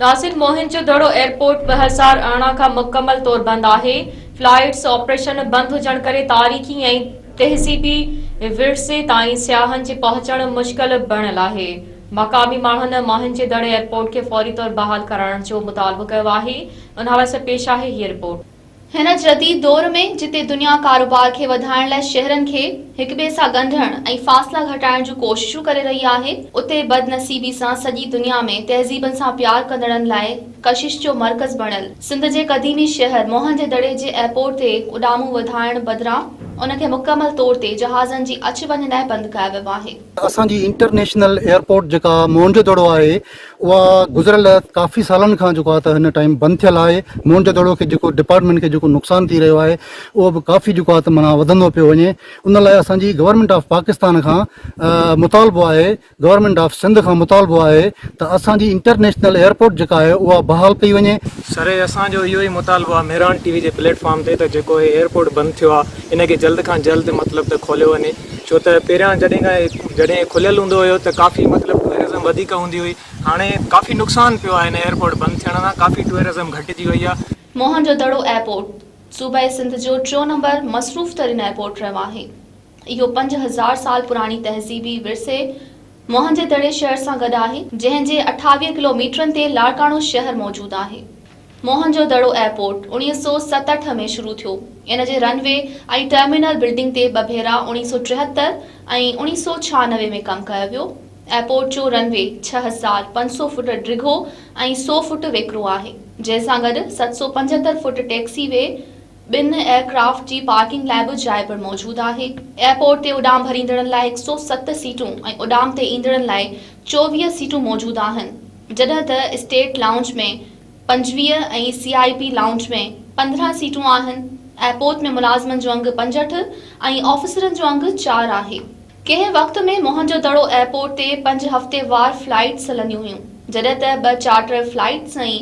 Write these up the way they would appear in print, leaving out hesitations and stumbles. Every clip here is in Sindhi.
ناظرين موهن جو دڙو ايئرپورٽ 2018 کان مڪمل طور بند آهي، فلائيٽس آپريشن بند هجڻ ڪري تاريخي ۽ تهذيبي ورثي تائين سياحن جي پهچڻ مشڪل بڻيل آهي. مقامي ماڻهن موهن جي دڙي ايئرپورٽ کي فوري طور بحال ڪرائڻ جو مطالبو ڪيو آهي، ان حوالي سان پيش آهي هيء رپورٽ. هن جديد دور ۾ جتي دنيا ڪاروبار کي وڌائڻ لاء شهرن کي هڪٻئي سان ڳنڍڻ ۽ فاصلا گهٽائڻ جون ڪوششون ڪري رهي آهي، اتي بدنصيبي سان سڄي دنيا ۾ تهذيبن سان پيار ڪندڙن لاء ڪشش جو مرڪز بڻيل سنڌ جي قديمي شهر موهن جي دڙي جي ايئرپورٽ تي اڏامون وڌائڻ بدران ان کي مڪمل طور تي جهازن جي اچ وڃ لاء بند ڪيو ويو آهي. اسان جي انٽرنيشنل ايئرپورٽ جيڪا موهن جو دڙو آهي اها گذريل ڪافي سالن کان جيڪو آهي ته هن ٽائيم بند ٿيل آهي موهن جو دڙو کي جيڪو ڊپارٽمينٽ کي جيڪو نقصان ٿي رهيو آهي اهو به ڪافي جيڪو آهي ته معنيٰ وڌندو پيو وڃي ان لاء اسان جي گورنمينٽ آف پاڪستان کان مطالبو آهي گورنمينٽ آف سنڌ کان مطالبو آهي ته اسان جي انٽرنيشنل ايئرپورٽ جيڪا آهي اها بحال ڪئي وڃي. سر اسان جو اهو ئي مطالبو آهي مهراڻ ٽي وي جي پليٽ فارم تي ته جيڪو هي ايئرپورٽ بند ٿيو آهي ان کي جلد کان جلد مطلب ته کوليو وڃي ڇو ته پهريان جڏهن کان جڏهن کليل هوندو هيو ته ڪافي مطلب ٽوئرزم وڌيڪ هوندي هئي هاڻي ڪافي نقصان پيو آهي هن ايئرپورٽ بند ٿيڻ سان ڪافي ٽوئرزم گهٽجي وئي آهي. موهن جو دڙو ايئرپورٽ صوبه سنڌ جو ٽيون نمبر مصروف ترين ايئرپورٽ رهيو آهي. اهو 5000 سال پراڻي تهذيبي ورثي موهن جي دڙي شهر سان گڏ آهي، جنهن جي 28 ڪلو ميٽرن تي لاڙڪاڻو شهر موجود آهي. موهن جو دڙو ايئرپورٽ 1967 ۾ شروع ٿيو. ان جي رن وي ۽ ٽرمينل بلڊنگ تي ٻه ڀيرا 1973 ۽ 1996 ۾ ڪم ڪيو ويو. ايئرپورٽ جو رن وي 6500 فوٽ ڊگهو ۽ سئو فوٽ ويڪرو آهي، جنهن سان گڏ 775 فوٽ ٽيڪسي وي، ٻن ايئر ڪرافٽ جي پارڪنگ لاء به جاء پڻ موجود آهي. ايئرپورٽ تي اڏام ڀريندڙن لاء 107 سيٽون ۽ اڏام تي ايندڙن لاء 24 سيٽون موجود آهن، جڏهن ته اسٽيٽ لائونج ۾ 25 ۽ سي آء پي لائونج ۾ 15 سيٽون آهن، ايئرپورٽ ۾ ملازمن جو انگ 65 ۽ آفيسرن جو انگ چار آهي. ڪنهن وقت ۾ موهن جو دڙو ايئرپورٽ تي پنج هفتيوار فلائيٽس هلنديون هيون، جڏهن ته ٻه چارٽر فلائيٽس ۽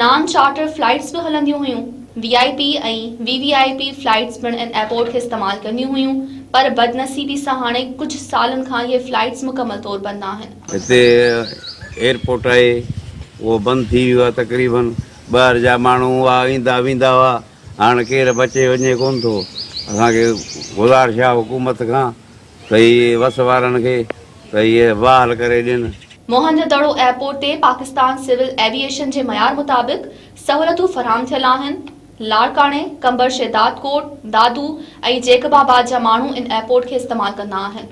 نان چارٽر فلائيٽس به هلنديون هيون. V I P ۽ V V I P flights پڻ ان ايئرپورٽ کي استعمال ڪنديون هيون، پر بدنصيبي سان هاڻي ڪجهه سالن کان اهي فلائيٽس مڪمل طور بند آهن. هتي ايئرپورٽ آهي اهو بند ٿي ويو آهي تقريبن ٻاهر جا ماڻهو هئا ايندا ويندا هئا هاڻ ڪير به اچي وڃي ڪونه ٿو اسان کي گذارش آهي حڪومت کان ته هي وس وارن کي ته هي بحال ڪري ڏين. موهن جو دڙو ايئرپورٽ تي پاڪستان سول ايوي ايشن جي معيار مطابق سهولتون فراهم ٿيل آهن. لاڙڪاڻي، قمبر شهدادڪوٽ، دادو ۽ جيڪب آباد جا ماڻهو ان ايئرپورٽ کي استعمال ڪندا آهن.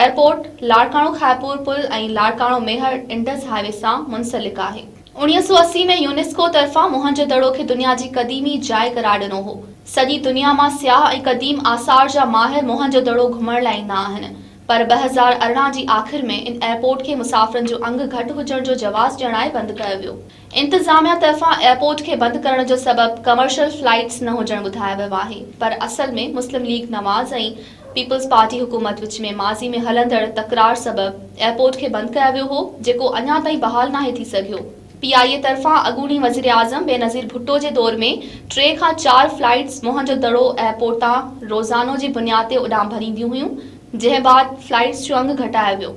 ايئرپورٽ لاڙڪاڻو خيرپور پل ۽ Larkana Mehar Indus high V سان منسلڪ آهي. 1980 ۾ يونيسڪو طرفان موهن جو دڙو کي دنيا جي قديمي جاء قرار ڏنو هو. سڄي دنيا مان سياح ۽ قديم آثار جا ماهر موهن جو دڙو گهمڻ لاء ايندا آهن پر 2018 جي آخر ۾ ان ايئرپورٽ کي مسافرن جو انگ گهٽ هجڻ جو جواز ڄاڻائي بند ڪيو ويو. انتظاميا طرفان ايئرپورٽ کي بند ڪرڻ جو سبب ڪمرشل فلائيٽس نه هجڻ ٻڌايو ويو آهي پر اصل ۾ مسلم ليگ نواز ۽ پيپلز پارٽي حڪومت وچ ۾ ماضي ۾ هلندڙ تڪرار سبب ايئرپورٽ کي بند ڪيو ويو هو جيڪو اڃا تائين بحال ناهي ٿي سگهيو. پي آء اي طرفان اڳوڻي وزيراعظم بينظير ڀٽو جي دور ۾ ٽي کان چار فلائيٽس موهن جو دڙو ايئرپورٽ تان روزانو جي بنياد تي اڏام ڀرينديون هيون جنهن بعد فلائيٽس جو انگ گهٽايو ويو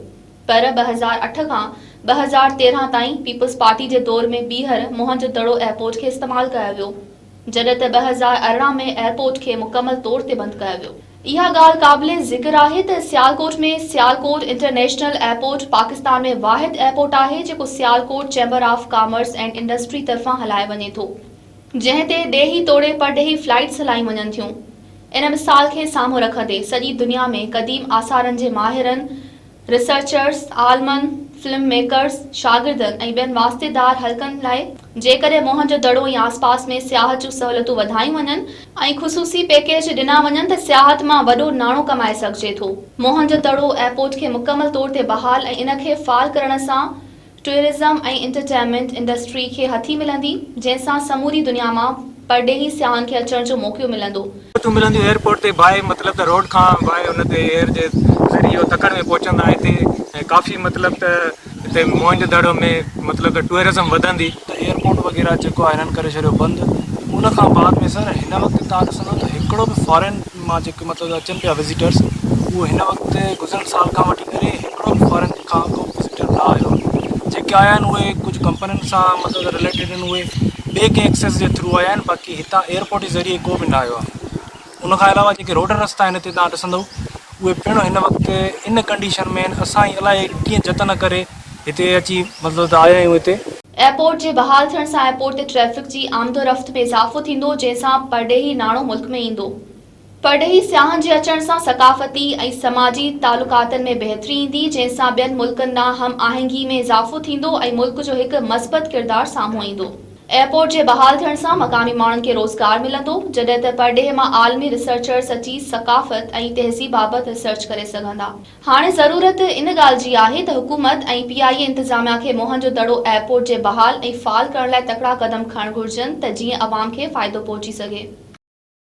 پر 2008 کان 2013 تائين پيپلز پارٽي جي دور ۾ ٻيهر موهن جو دڙو ايئرپورٽ کي استعمال ڪيو ويو. جڏهن ته 2018 ۾ ايئرپورٽ کي مڪمل طور تي بند ڪيو ويو. اها ڳالهه قابل ذڪر آهي ته سيالڪوٽ ۾ سيالڪوٽ انٽرنيشنل ايئرپورٽ پاڪستان ۾ واحد ايئرپورٽ آهي جيڪو Sialkot chamber of commerce and industry طرفان هلايو وڃي ٿو جنهن تي ڏيهي توڙي پرڏيهي فلائيٽس هلايون وڃن ٿيون. ان مثال کي سامهون رکندي سڄي دنيا ۾ قديم آثارن جي ماهرن، ريسرچرز، عالمن، فلم ميڪرز، شاگردن ۽ ٻين واسطيدار حلقن لاء جيڪڏهن موهن جو دڙو ۽ آسپاس ۾ سياحت جون سهولتون وڌايون وڃن ۽ خصوصي پيڪيج ڏنا وڃن ته سياحت مان وڏو ناڻو ڪمائي سگهجي ٿو. موهن جو دڙو ايئرپورٽ کي مڪمل طور تي بحال ۽ ان کي فعال ڪرڻ سان ٽوئرزم ۽ انٽرٽينمينٽ انڊسٽري کي هٿي ملندي، جنهن سان سموري دنيا مان پرڏيهي سياحن کي اچڻ جو موقعو ملندو. سهولتون ملنديون ايئرپورٽ تي باء مطلب ته روڊ کان باء ان تي ايئر جي ذريعي اهو تڪڙ ۾ پهچندا هتي ۽ ڪافي مطلب ته هتي موهن جو دڙو ۾ مطلب ته ٽوئرزم وڌندي. ته ايئرپورٽ وغيره جيڪو آهي هنن ڪري ڇڏيو بند ان کان بعد ۾ سر هن وقت توهان ڏسندو ته هڪڙو به فارين مان جيڪي مطلب اچن پيا وزيٽرس اهو هن وقت گذريل سال کان وٺي ڪري هڪڙو به فارين کان ڪو وزيٽر نه آيو آهي. جيڪي آيا آهن اهي ڪجهه ڪمپنين سان مطلب رليٽيڊ آهن اهي ٻئي ڪنهن ايڪسيس جي ٿرو آيا آهن باقي هتان ايئرپورٽ جي ذريعي ڪو به نه آيو آهي ان کان علاوه جيڪي روڊ رستا آهن هتي توهان ڏسندو اهي پڻ هن وقت ان ڪنڊيشن ۾ آهن اسان ئي الائي ڪيئن جتن ڪري هتي اچي مطلب ته آيا آهيون هتي. ايئرپورٽ جي بحال ٿيڻ سان ايئرپورٽ تي ٽريفڪ جي آمدورفت ۾ اضافو ٿيندو جنهن سان پرڏيهي ناڻو ملڪ ۾ ايندو. پرڏيهي سياحن جي اچڻ سان ثقافتي ۽ سماجي تعلقاتن ۾ بهتري ايندي، جنهن سان ٻين ملڪن ڏانهن هم آهنگي ۾ اضافو ٿيندو ۽ ملڪ جو هڪ مثبت ڪردار سامهون ايندو. ايئرپورٽ جي بحال ٿيڻ سان مقامي ماڻهن کي روزگار ملندو، جڏهن ته پرڏيهه مان عالمي ريسرچرز اچي ثقافت ۽ تهذيب بابت ريسرچ ڪري سگهندا. هاڻي ضرورت ان ڳالهه جي آهي ته حڪومت ۽ پي آء اي انتظاميا کي موهن جو دڙو ايئرپورٽ جي بحال ۽ فعال ڪرڻ لاء تڪڙا قدم کڻڻ گهرجن ته جيئن عوام کي فائدو پهچي سگهي.